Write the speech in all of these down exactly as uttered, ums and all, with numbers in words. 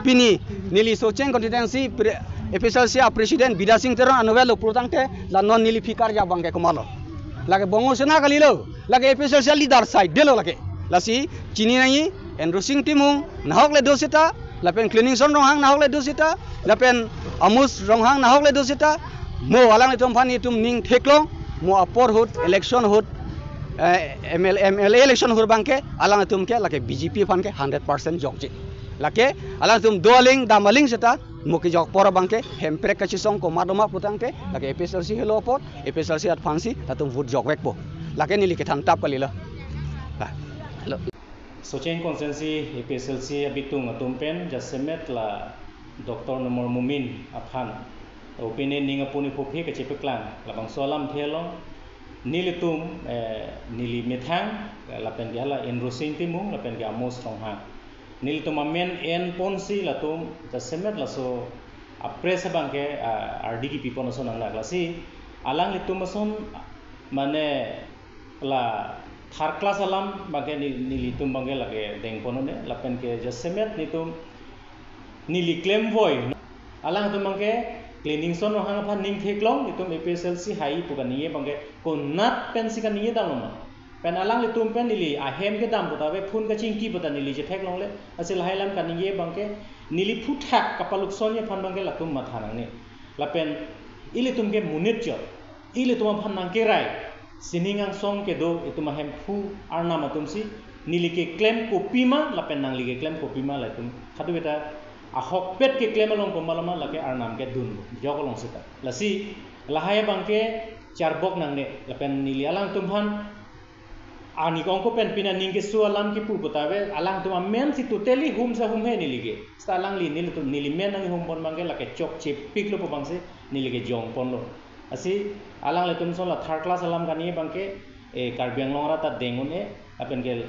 Pini neli Socheng constituency pre-, A P H L C a president Bidya Sing Teron anutvet lo pulotangte la non neli phikar abangke komatlo. Lake Bongo Sena kalilo, lake A P H L C a leader side detlo lake. Lasi chini nangji Enrosing Timung nahok le do seta, lapen Cleaningson Ronghang nahok le do seta, lapen Amos Ronghang nahok le do seta, mo alanglitum aphan itum ning theklong, mo apor ahut, election ahut, eh, M L A, M L A election ahut abangke, alanglitum ke lake B J P aphan ke hundred percent jokji. Lake alanglitum do aling, dam aling seta, mo kejok apor abangke, Hemprek kachesong komat doma pulotangte, lake A P H L C helo apor, A P H L C aphansi latum vote jokvekpo. Lake neli kethan tap kalilo. Lah, hello. Socheng constituency A P H L C abitung atum pen jasemet la Doctor Numal Momin aphan opinion ning apuni phophe kachepeklang labangso alamthe along nelitum, eh, neli methang, eh, lapen ke hala Enrosing Timung, lapen ke Amos Ronghang. Nelitum amen enponsi latum jasemet laso a-press abangke, ah, ardi kepipon ason nanglak. Lasi alanglitum ason mane la third class alam abangke ni-, nelitum abangke lake dengpon un-e, lapen ke jasemet netum neli klemvoi. Alangtum abangke Cleaningson Ronghang aphan ning theklong, netum A P H L C hai pu kaningje abangke konat pensi kaningje damlo ma. Pen alanglitum pen neli ahem kedam puta ave phone kachingki puta neli chetheklongle, lasi lahai alam kaningje abangke neli aphuthak kapalukson aphan abangke latum matha nangne. Lapen ilitum ke monit chot, ilitum aphan nangkerai sining angsong kedo itum ahemphu arnam atumsi neli keklem kopima lapen nangli keklem kopima latum khadu beta ahokpet keklem along komatlo ma lake arnam kedun jok along seta. Lasi lahai abangke charbok nangne lapen neli alangtum aphan ani kongko pen pina ning keso alam kipu puta ave, alangtum amensi totally humsa humhe neli ke. Seta alangli nelitum neli men nanghumpon abangke lake chokchepiklo pu abangsi neli ke jongponlo. Lasi alanglitum ason la third class alam kaningje abangke, eh, Karbi Anglong arat ta deng un-e, lapen ke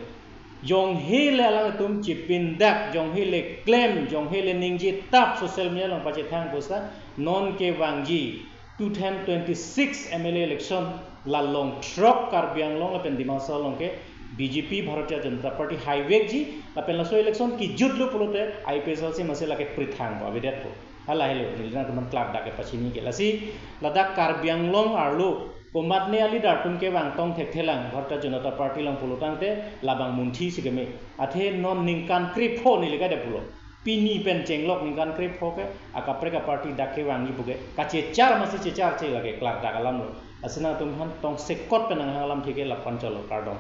jonghe le alangtum chipindak, jonghe le klem, jonghe le ningje tap social media along pachethang pusa, non kevangji two thousand twenty-six M L A election la long throk Karbi Anglong lapen Dima Hasao along ke B J P Bharatiya Janata Party haivekji, lapen laso election kejutlo pulote A P H L C masi lake prithang po, avedetpo. Hala helo, neli nangtum aphan klardak kepachini ke. Lasi ladak Karbi Anglong arlo komatne a-leader atum kevang tong thekthelang Bharatiya Janata Party along pulotangte labang munthi si keme. Athe non ningkan krepho neli kade pulo. Pini pen chenglok ningkan krepho ke akaprek a-party dak kevangji pu ke kachechar masi checharche lake klardak alamlo. Lasi nangtum aphan tongsekot pen nanghang alamthe ke lapu-an chotlo, kardom.